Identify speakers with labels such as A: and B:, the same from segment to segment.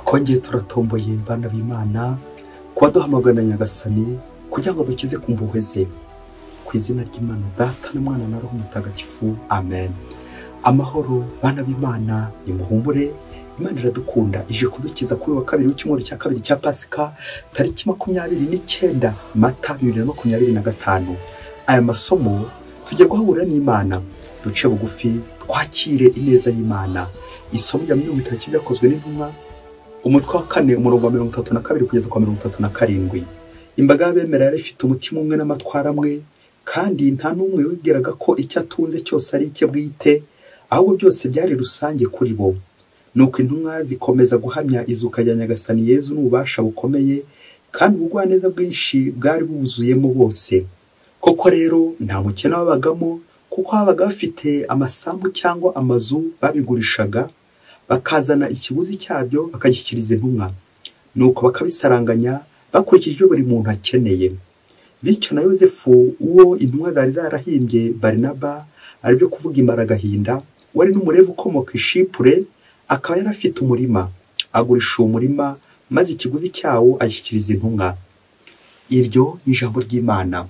A: Twongeye turatomboye bana b'Imana kuba duhamagana Nyagasani kugira ngo dukize ku mpuhwe ze. Ku izina ry'Imana Data n'Umwana na Roho Mutagatifu, amen. Amahoro bana b'Imana, nimuhumure, Imana iradukunda ije kudukiza kuri wa kabiri w'icyumweru cya kabiri cya Pasika, tariki 29 Mata 2025. Aya masomo tujya guhura n'Imana, duce bugufi twakire ineza y'Imana. Isomo rya 30 byakozwe n'intumwa, umutwe wa 4 umurongo wa 32 kugeza kwa 37. Imbaga y'abemera yari ifite umutima umwe n'amatwara amwe, kandi nta n'umwe wibwiraga ko icyo atunze cyose ari icye bwite, ahubwo byose byari rusange kuri bo. Nuko intumwa zikomeza guhamya izuka rya Nyagasani Yezu n'ububasha bukomeye, kandi ubugwaneza bwinshi bwari buzuyemo bose. Koko rero nta mukene wabagamo, kuko babaga bafite amasambu cyangwa amazu babigurishaga, bakazana ikiguzi cyabyo bakagishyikiriza intumwa. Nuko bakabisaranganya bakurikije ibyo buri muntu akeneye. Bityo na Yozefu, uwo intumwa zari zarahimbye Barinaba, aribyo kuvuga imbaragahinda, wari n'umurevu ukomoka i Shipure, akaba yari afite umurima, agurisha uwo murima maze ikiguzi cyawo agishyikiriza intumwa. Iryo ni ijambo ry'Imana.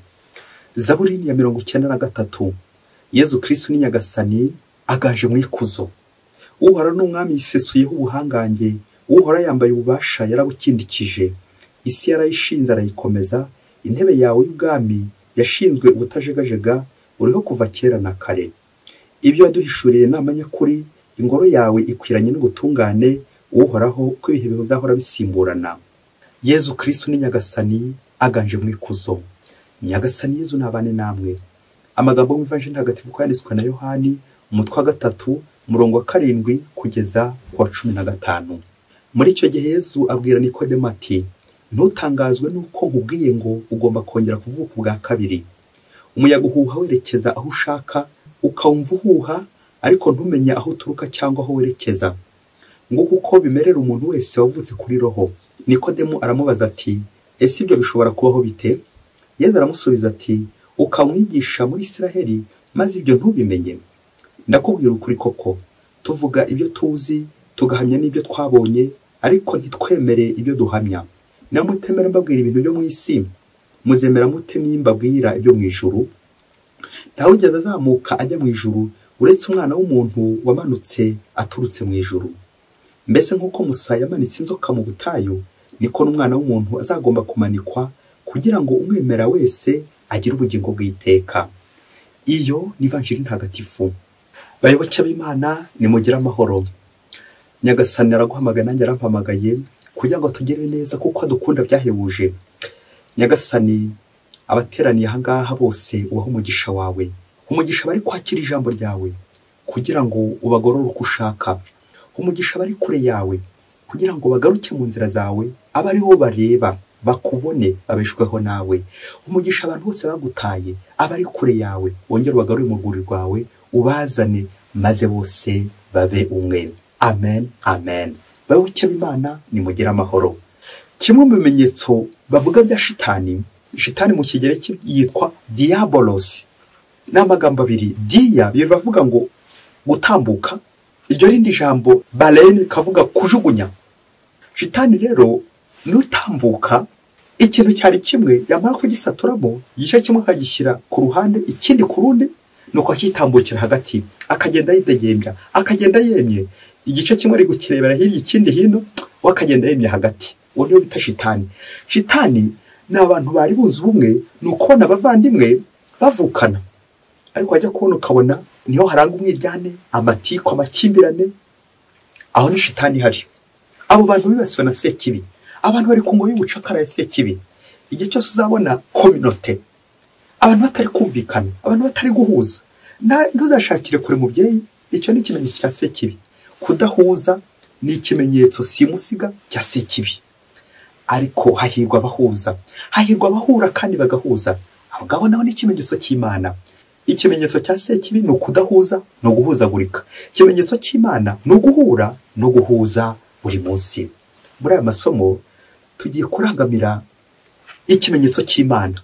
A: Zaburi ya 93. Yezu Kristu ni Nyagasani agaje mu ikuzo. Uhoraho n'umwami yisesuyeho ubuhangange, Uhoraho yambaye ububasha yarabukindikije. Isi yarayishinze arayikomeza, intebe yawe y'ubwami yashinzwe ubutajegajega, uriho kuva kera na kare. Ibyo waduhishuriye ni amanyakuri, ingoro yawe ikwiranye n'ubutungane, Uhoraho, uko ibihe bizahora bisimburana. Yezu Kristu ni Nyagasani aganje mu ikuzo. Nyagasani Yezu nabane namwe. Amagambo mu Ivanjiri Ntagatifu uko yanditswe na Yohani, umutwe wa 3 umurongo wa 7 kugeza ku wa 15. Muri icyo gihe Yezu abwira Nikodemu ati: ntutangazwe nuko nkubwiye ngo ugomba kongera kuvuka ubwa kabiri. Umuyaga uhuha werekeza aho ushaka, ukawumva uhuha, ariko ntumenye aho uturuka cyangwa aho werekeza. Nguko uko bimerera umuntu wese wavutse kuri roho. Nikodemu aramubaza ati: ese ibyo bishobora kubaho bite? Yezu aramusubiza ati: ukamwigisha muri Isiraheli maze ibyo ntubimenye. Ndakubwira ukuri koko, tuvuga ibyo tuzi, tugahamya n'ibyo twabonye, ariko ntitwemere ibyo duhamya. Namutemera mbabwira ibintu byo mu isi, muzemera mute nimbabwira ibyo mu ijuru? Ntawugeze azamuka ajya mu ijuru uretse umwana w'umuntu wamanutse aturutse mu ijuru. Mbese nk'uko Musa yamanitse inzoka mu butayu, niko n'umwana w'umuntu azagomba kumanikwa, kugira ngo umwemera wese agire ubugingo bw'iteka. Iyo ni Ivanjiri Ntagatifu. Bayoboke b'Imana, nimugire amahoro. Nyagasani araguhamagaye nanjye arampamagaye kugira ngo tugere neza, kuko adukunda byahebuje. Nyagasani, abateraniye aha ngaha bose ubahe umugisha wawe, umugisha bari kwakira ijambo ryawe kugira ngo ubagorore uko ushaka, umugisha bari kure yawe kugira ngo bagaruke mu nzira zawe, abe ariho bareba bakubone babeshweho nawe. Umugisha abantu bose bagutaye, abari kure yawe, wongere ubagarure mu rwuri rwawe, ubazane maze bose babe umwe. Amen, amen. Bayoboke b'Imana, nimugire amahoro. Kimwe mu bimenyetso bavuga bya shitani, shitani mu Kigereki yitwa diabolos. Ni amagambo abiri. Dia bivuga ngo gutambuka, iryo rindi jambo balen bikavuga kujugunya. Shitani rero nutambuka ikintu cyari kimwe, yamara kugisaturamo igice kimwe akagishyira ku ruhande, ikindi ku rundi, nuko akitambukira hagati, akagenda yidegembya, akagenda yemye. Igice kimwe ari gukirebera hirya, ikindi hino, we akagenda yemye hagati. Uwo niwe bita shitani. Shitani ni abantu bari bunze ubumwe, ni ukubona abavandimwe bavukana, ariko wajya kubona ukabona niho haranga umwiryane, amatiku, amakimbirane. Aho ni shitani hari. Abo bantu bibasiwe na Sekibi, abantu bari ku ngoyi y'ubucakara ya Sekibi. Igihe cyose uzabona kominote, abantu batari kumvikana, abantu batari guhuza, ntuzashakire kure mubyeyi. Icyo ni ikimenyetso cya Sekibi. Kudahuza ni ikimenyetso simusiga cya Sekibi. Ariko hahirwa abahuza, hahirwa abahura kandi bagahuza. Abo ngabo nabo ni ikimenyetso cy'Imana. Ikimenyetso cya Sekibi ni ukudahuza no guhuzagurika. Ikimenyetso cy'Imana ni uguhura no guhuza buri munsi. Muri aya masomo tugiye kurangamira ikimenyetso cy'Imana,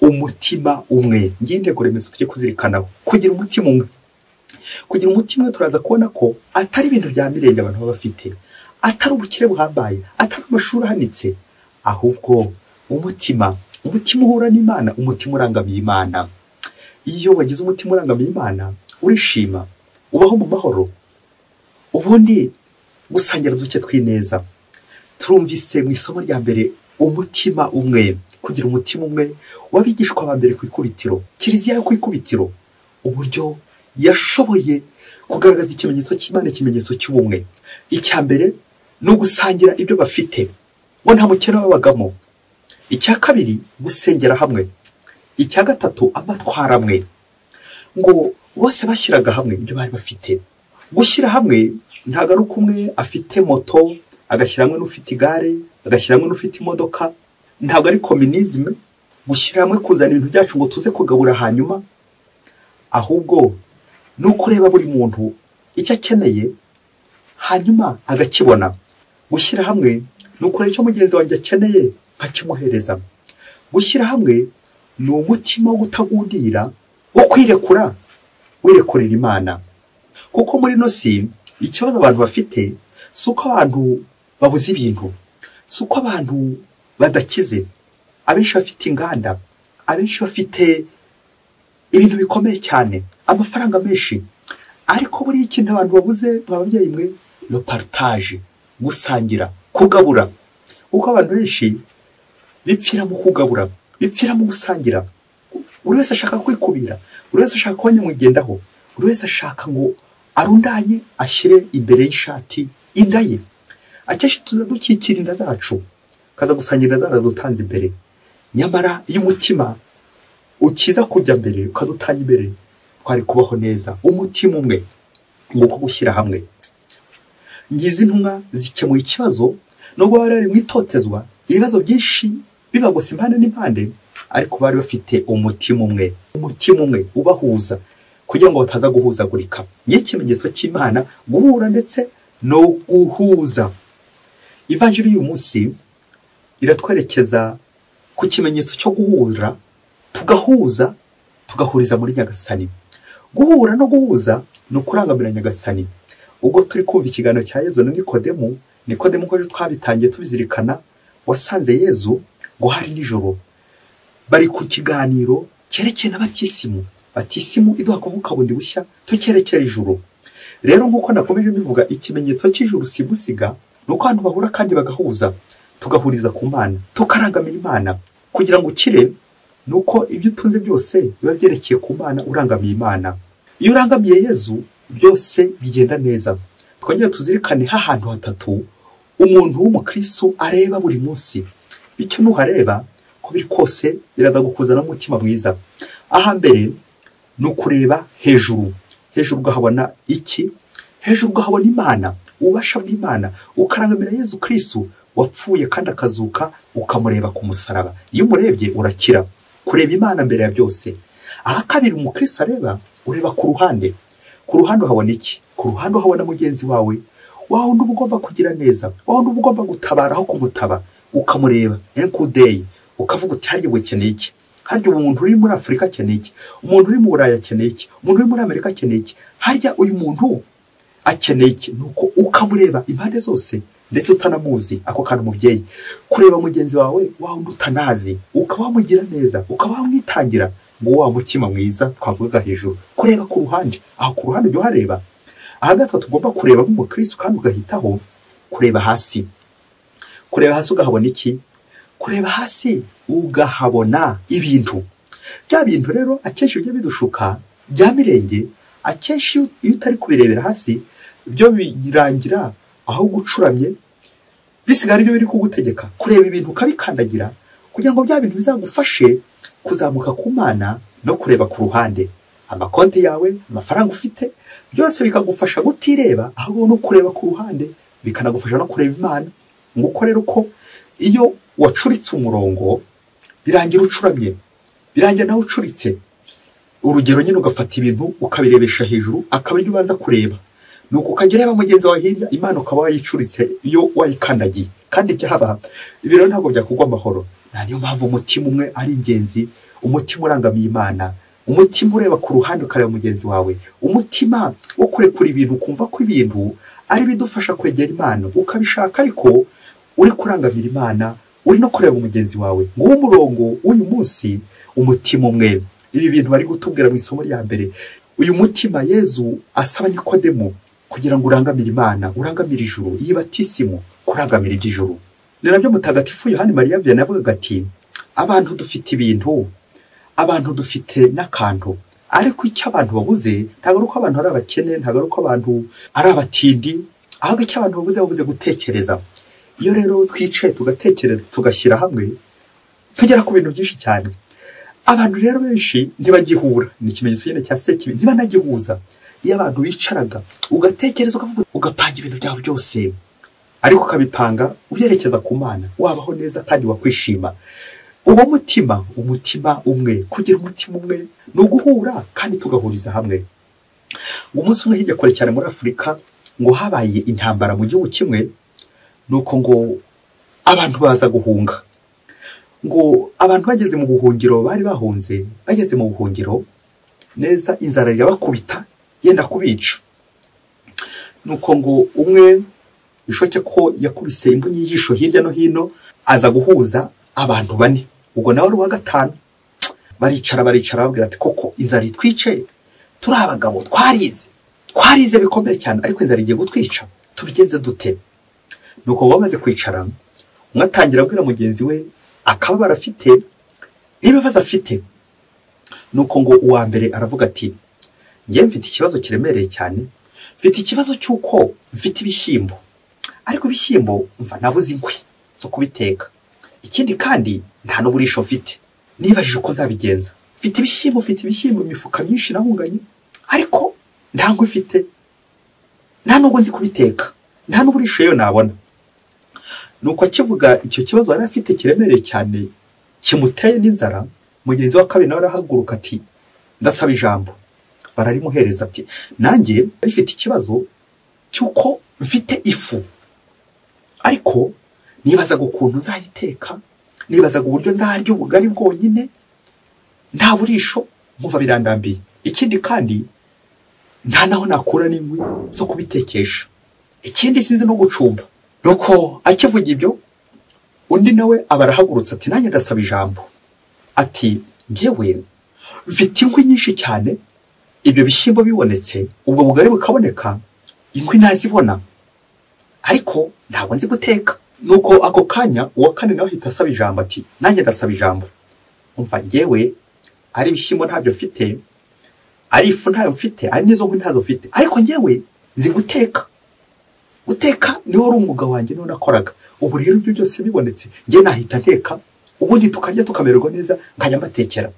A: umutima umwe. Ngiye intego remezo tujye kuzirikanaho, kugira umutima umwe. Kugira umutima umwe turaza kubona ko atari ibintu bya mirenge abantu baba bafite, Atari ubukire buhambaye, atari amashuri ahanitse, ahubwo umutima, umutima uhura n'Imana, umutima urangamiye Imana. Iyo wagize umutima urangamiye Imana, urishima, ubaho mu mahoro. Ubundi gusangira duke twineza. Turumvise mu isomo rya mbere umutima umwe, kugira umutima umwe wabigishwa ba mbere ku ikubitiro, Kiliziya yo ku ikubitiro, uburyo yashoboye kugaragaza ikimenyetso cy'Imana, ikimenyetso cy'ubumwe. Icya mbere ni ugusangira ibyo bafite, ngo nta mukene wabagamo. Icya kabiri, gusengera hamwe. Icya gatatu, amatwara amwe, ngo bose bashyiraga hamwe ibyo bari bafite. Gushyira hamwe ntabwo ari uko umwe afite moto agashyira hamwe n'ufite igare, agashyira hamwe n'ufite imodoka. Ntabwo ari communisme, gushyira hamwe kuzana ibintu byacu ngo tuze kugabura hanyuma, ahubwo ni ukureba buri muntu icyo akeneye hanyuma agakibona. Gushyira hamwe ni ukureba icyo mugenzi wanjye akeneye nkakimuhereza. Gushyira hamwe ni umutima wo gutagundira, wo kwirekura, wirekurira Imana. Kuko muri ino si ikibazo abantu bafite si uko abantu babuze ibintu, si uko abantu badakize. Abenshi bafite inganda, abenshi bafite ibintu bikomeye cyane, amafaranga menshi, ariko buriya ikintu abantu babuze, ababyeyi mwe, no partage, gusangira, kugabura. Kuko abantu benshi bipfira mu kugabura, bipfira mu gusangira. Buri wese ashaka kwikubira, buri wese ashaka kuba nyamwigendaho, buri wese ashaka ngo arundanye ashyire imbere y'ishati inda ye. Akenshi tuza dukikira inda zacu, kaza gusangira zaradutanze imbere. Nyamara iyo umutima ukiza kujya mbere ukadutanga imbere, twari kubaho neza. Umutima umwe, nguko gushyira hamwe. Ngizi intumwa zikemuye ikibazo, nubwo bari bari mu itotezwa, ibibazo byinshi bibagose impande n'impande, ariko bari bafite umutima umwe, umutima umwe ubahuza kugira ngo bataza guhuzagurika. Ni ikimenyetso cy'Imana guhura ndetse no guhuza. Ivanjiri y'uyu munsi iratwerekeza ku kimenyetso cyo guhura, tugahuza, tugahuriza muri Nyagasani. Guhura no guhuza ni ukurangamira Nyagasani. Ubwo turi kumva ikiganiro cya Yezu na Nikodemu, Nikodemu ko twabitangiye tubizirikana, wasanze Yezu ngo hari nijoro bari ku kiganiro cyerekeye na batisimu. Batisimu iduha kuvuka bundi bushya, tucyerekera ijuru. Rero nkuko nakomeje mbivuga, ikimenyetso cy'ijuru simusiga ni uko abantu bahura kandi bagahuza, tugahuriza ku Mana, tukarangamira Imana. Kugira ngo ukire ni uko ibyo utunze byose biba byerekeye ku Mana, urangamiye Imana. Iyo urangamiye Yezu byose bigenda neza. Twongere tuzirikane ahantu hatatu umuntu w'umukristo areba buri munsi. Bityo nuhareba ko biri kose biraza gukuzana umutima mwiza. Aha mbere ni ukureba hejuru. Hejuru ugahabona iki? Hejuru ugahabona Imana, ububasha bw'Imana, ukarangamira Yezu Kristo wapfuye kandi akazuka, ukamureba ku musaraba. Iyo umurebye urakira. Kureba Imana mbere ya byose. Aha kabiri umukristo areba, ureba ku ruhande. Ku ruhande uhabona iki? Ku ruhande uhabona mugenzi wawe, wa wundi uba ugomba kugira neza, wa wundi uba ugomba gutabara aho kumutaba, ukamureba enkudeyi, ukavuga uti harya ukeneye iki? Harya umuntu uri muri Afurika akeneye iki? Umuntu uri mu Burayi akeneye iki? Umuntu uri muri Amerika akeneye iki? Harya uyu muntu akeneye iki? Nuko ukamureba impande zose ndetse utanamuzi, ako kantu umubyeyi. Kureba mugenzi wawe wa wundi utanazi, ukaba wamugira neza, ukaba wamwitangira, ngo wa mutima mwiza twavugaga hejuru. Kureba ku ruhande, aho ku ruhande ujya uhareba. Aha gatatu ugomba kureba nk'umukristo kandi ugahitaho kureba hasi. Kureba hasi ugahabona iki? Kureba hasi ugahabona ibintu. Bya bintu rero akenshi bijya bidushuka bya mirenge, akenshi iyo utari kubirebera hasi byo birangira aho gucuramye, bisigara ibyo biri kugutegeka. Kureba ibintu ukabikandagira kugira ngo bya bintu bizagufashe kuzamuka ku Mana no kureba ku ruhande. Amakonti yawe, amafaranga ufite, byose bikagufasha gutireba, ahubwo no kureba ku ruhande bikanagufasha no kureba Imana. Nguko rero uko iyo wacuritse umurongo birangira ucuramye, birangira nawe ucuritse. Urugero nyine ugafata ibintu ukabirebesha hejuru, akaba ibyo ubanza kureba. Nuko ukajya ureba mugenzi wawe hirya, Imana ukaba wayicuritse iyo wayikandagiye. Kandi byaba ibi rero ntabwo byakugwa amahoro. Niyo mpamvu umutima umwe ari ingenzi, umutima urangamiye Imana, umutima ureba ku ruhande ukareba mugenzi wawe, umutima wo kurekura ibintu ukumva ko ibintu ari bidufasha kwegera Imana, ukabishaka ariko uri kurangamira Imana, uri no kureba mugenzi wawe. Nguwo umurongo w'uyu munsi, umutima umwe. Ibi bintu bari gutubwira mu isomo rya mbere, uyu mutima Yezu asaba Nikodemu kugira ngo urangamire Imana, urangamire ijuru, iyi batisimu kurangamira iby'ijuru. Ni nabyo Mutagatifu Yohani Mariya Vianney yavugaga ati abantu dufite ibintu, abantu dufite n'akantu, ariko icyo abantu babuze ntabwo ari uko abantu ari abakene, ntabwo ari uko abantu ari abatindi, ahubwo icyo abantu babuze gutekereza. Iyo rero twicaye tugatekereza tugashyira hamwe, tugera ku bintu byinshi cyane. Abantu rero benshi ntibagihura, ni ikimenyetso nyine cya sekibi, ntibanagihuza. Iyo abantu bicaraga ugatekereza ukavuga, ugapanga ibintu byawe byose, ariko ukabipanga ubyerekeza ku Mana, wabaho neza kandi wakwishima. Uwo mutima, umutima umwe, kugira umutima umwe ni uguhura kandi tugahuriza hamwe. Umunsi umwe hirya kure cyane muri Afurika ngo habaye intambara mu gihugu kimwe, nuko ngo abantu baza guhunga. Ngo abantu bageze mu buhungiro, bari bahunze, bageze mu buhungiro neza inzara irabakubita yenda kubica. Nuko ngo umwe bishoke ko yakubise imbunyi y'ijisho hirya no hino, aza guhuza abantu bane, ubwo nawe ari uwa gatanu. Baricara babwira ati koko inzara itwice, turi abagabo twarize bikomeye cyane, ariko inzara igiye gutwica, tubigenze dute? Nuko bamaze kwicara, umwe atangira abwira mugenzi we akababaro afite n'ibibazo afite. Nuko ngo uwa mbere aravuga ati njye mfite ikibazo kiremereye cyane, mfite ikibazo cy'uko mfite ibishyimbo, ariko ibishyimbo mva nabuze inkwi zo kubiteka, ikindi kandi nta n'uburisho mfite, nibajije uko nzabigenza. Mfite ibishyimbo imifuka myinshi nahunganye, ariko nta nkwi mfite, nta nubwo nzi kubiteka, nta n'uburisho yo nabona. Nuko akivuga icyo kibazo yari afite kiremereye cyane kimuteye n'inzara, mugenzi wa kabiri nawe arahaguruka ati ndasaba ijambo. Bararimuhereza ati nanjye mfite ikibazo cy'uko mfite ifu, ariko nibazaga ukuntu nzayiteka, nibazaga uburyo nzarya ubugari bwonyine nta burisho, nkumva birandambiye. Ikindi kandi nta naho nakura n'inkwi zo kubitekesha, ikindi sinzi no gucumba. Nuko akivuga ibyo, undi nawe aba arahagurutse ati nanjye ndasaba ijambo. Ati ngewe mfite inkwi nyinshi cyane, ibyo bishyimbo bibonetse, ubwo bugari bukaboneka, inkwi nazibona, ariko ntabwo nzi guteka. Nuko ako kanya uwa kane nawe ahita asaba ijambo ati nanjye ndasaba ijambo. Umva ngewe ari ibishyimbo ntabyo mfite, ari ifu ntayo mfite, ari n'izo nkwi ntazo mfite, ariko ngewe nzi guteka. Guteka niwo wari umwuga wanjye, niwo nakoraga. Ubu rero ibyo byose bibonetse, nge nahita nteka, ubundi tukarya tukamererwa neza, nkajya mbatekera.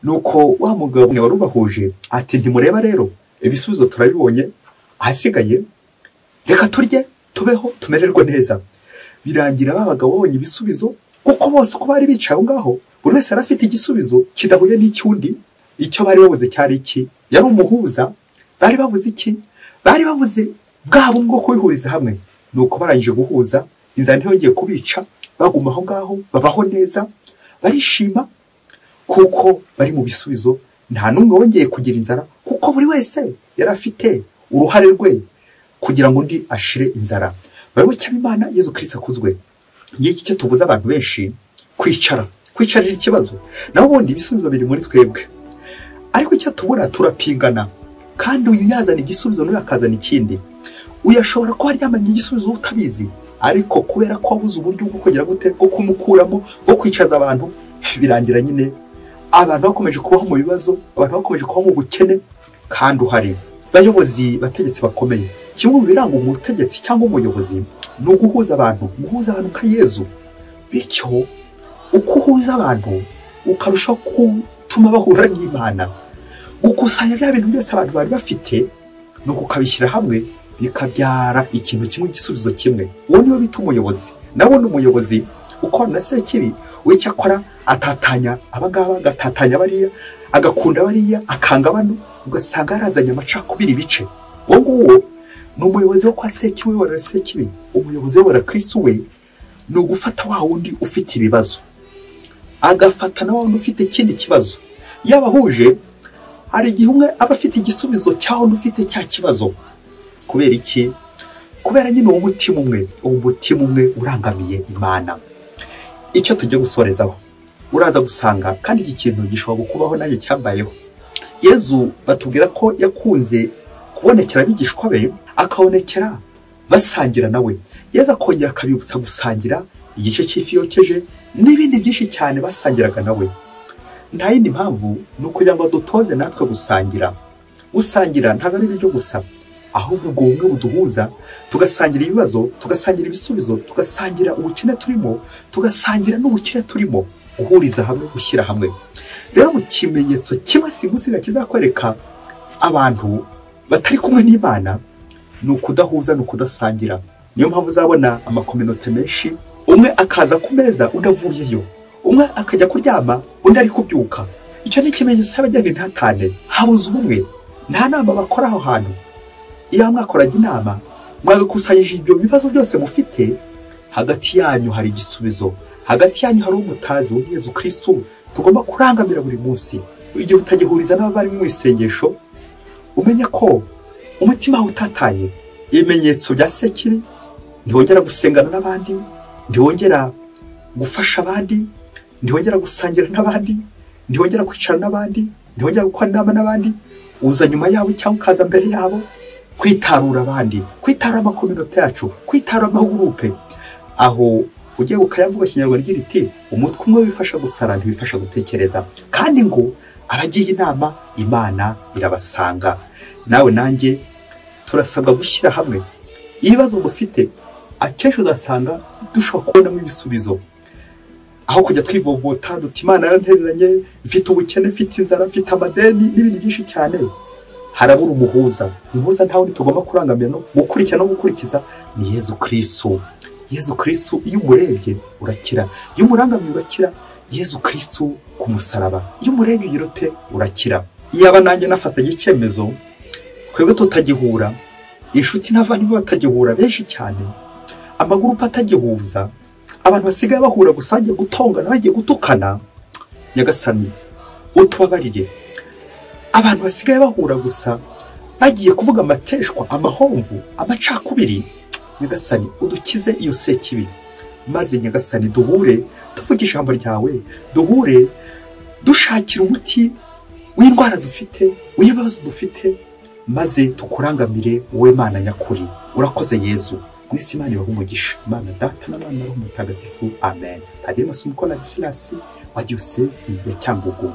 A: Nuko wa mugabo wari ubahuje ati ntimureba rero, ibisubizo turabibonye, ahasigaye reka turye tubeho tumererwe neza. Birangira ba bagabo babonye ibisubizo, kuko bose uko bari bicaye aho ngaho, buri wese yari afite igisubizo kidahuye n'icyundi. Icyo bari babuze cyari iki? Yari umuhuza. Bari babuze iki? Bari babuze bwa bumwe bwo kubihuriza hamwe. Nuko barangije guhuza, inzara ntiyongeye kubica, baguma aho ngaho babaho neza, barishima kuko bari mu bisubizo. Nta n'umwe wongeye kugira inzara, kuko buri wese yari afite uruhare rwe kugira ngo undi ashire inzara. Bayoboke b'Imana, Yezu Kristo akuzwe. Ngiki icyo tubuza abantu benshi, kwicara, kwicarira ikibazo. Naho ubundi ibisubizo biri muri twebwe, ariko icyo tubura turapingana, kandi uyu yazana igisubizo n'uyu akazana ikindi. Uyu ashobora kuba aryamanye igisubizo utabizi, ariko kubera ko wabuze uburyo bwo kugera gute, bwo kumukuramo, bwo kwicaza abantu, birangira nyine abantu bakomeje kubaho mu bibazo, abantu bakomeje kubaho mu bukene kandi uhari. Bayobozi, bategetsi bakomeye, kimwe mu biranga umutegetsi cyangwa umuyobozi ni uguhuza abantu, guhuza abantu nka Yezu. Bityo uko uhuza abantu ukarushaho gutuma bahura n'Imana, gukusanya bya bintu byose abantu bari bafite, nuko ukabishyira hamwe bikabyara ikintu kimwe, igisubizo kimwe. Uwo niwe bita umuyobozi. Nabona umuyobozi ukorana na sekibi, we icyo akora atatanya abangaba, agatatanya bariya, agakunda bariya, akanga bano, ugasanga yarazanye amacakubiri ibice. Uwo nguwo ni umuyobozi wo kwa sekibi, uyobora sekibi. Umuyobozi uyobora Kristo we ni ugufata wa wundi ufite ibibazo, agafata na wa wundi ufite ikindi kibazo. Iyo abahuje, hari igihe umwe aba afite igisubizo cya wundi ufite cya kibazo. Kubera iki? Kubera nyine uwo mutima umwe, uwo mutima umwe urangamiye Imana. Icyo tugiye gusorezaho, uraza gusanga kandi iki kintu gishobora kubaho nayo cyambayeho. Yezu batubwira ko yakunze kubonekera abigishwa be, akabonekera basangira nawe. Yezu akongera akabibutsa gusangira igice cy'ifi yokeje n'ibindi byinshi cyane basangiraga nawe. Nta yindi mpamvu ni ukugira ngo dutoze natwe gusangira. Gusangira ntabwo ari ibiryo gusa, ahubwo ubwo bumwe buduhuza, tugasangira ibibazo, tugasangira ibisubizo, tugasangira ubukene turimo, tugasangira n'ubukire turimo, guhuriza hamwe, gushyira hamwe. Rero mu kimenyetso kimwe simusiga kizakwereka abantu batari kumwe n'Imana ni ukudahuza, ni ukudasangira. Niyo mpamvu uzabona amakominote menshi, umwe akaza ku meza undi avuyeyo, umwe akajya kuryama undi ari kubyuka. Icyo ni ikimenyetso cy'abajyana intatane, habuze ubumwe, nta nama bakora aho hantu. Iyo mwakoraga inama mwagakusanyije ibyo bibazo byose mufite, hagati yanyu hari igisubizo, hagati yanyu hari umutazi wa Yezu Kristo tugomba kurangamira buri munsi. Igihe utagihuriza n'abari mu isengesho, umenye ko umutima wawe utatanye. Ibimenyetso bya sekibi, ntiwongera gusengana n'abandi, ntiwongera gufasha abandi, ntiwongera gusangira n'abandi, ntiwongera kwicara n'abandi, ntiwongera gukora inama n'abandi. Uza nyuma yawe cyangwa ukaza mbere yabo, kwitarura abandi, kwitarura amakominote yacu, kwitarura amagurupe. Aho ugiye ukayavuga Kinyarwanda igira iti umutwe umwe wifasha gusara ntiwifasha gutekereza. Kandi ngo abagiye inama Imana irabasanga. Nawe nanjye turasabwa gushyira hamwe ibibazo dufite, akenshi ugasanga dushobora kubonamo ibisubizo. Aho kujya twivovota duti Imana yarantereranye, mfite ubukene, mfite inzara, mfite amadeni n'ibindi byinshi cyane, harabura umuhuza. Umuhuza ntawe tugomba kurangamira no gukurikira no gukurikiza ni Yezu Kristo. Yezu Kristo iyo umurebye urakira, iyo umurangamiye urakira. Yezu Kristo ku musaraba, iyo umurebye ugirote urakira. Iyaba nanjye nafatanye icyemezo, twebwe tutagihura, inshuti n'abavandimwe batagihura benshi cyane, amagurupe atagihuza, abantu basigaye bahura gusa bagiye gutongana, bagiye gutukana. Nyagasani utubabarire. Abantu basigaye bahura gusa bagiye kuvuga amateshwa, amahomvu, amacakubiri. Nyagasani udukize iyo sekibi, maze Nyagasani duhure tuvuge ijambo ryawe, duhure dushakira umuti w'indwara dufite, w'ibibazo dufite, maze tukurangamire wowe Mana nyakuri. Urakoze Yezu. Mwese Imana ibahe umugisha. Imana Data na Mwana na Roho Mutagatifu. Amen. Padiri Masumbuko Ladislas wa Diyosezi ya Cyangugu.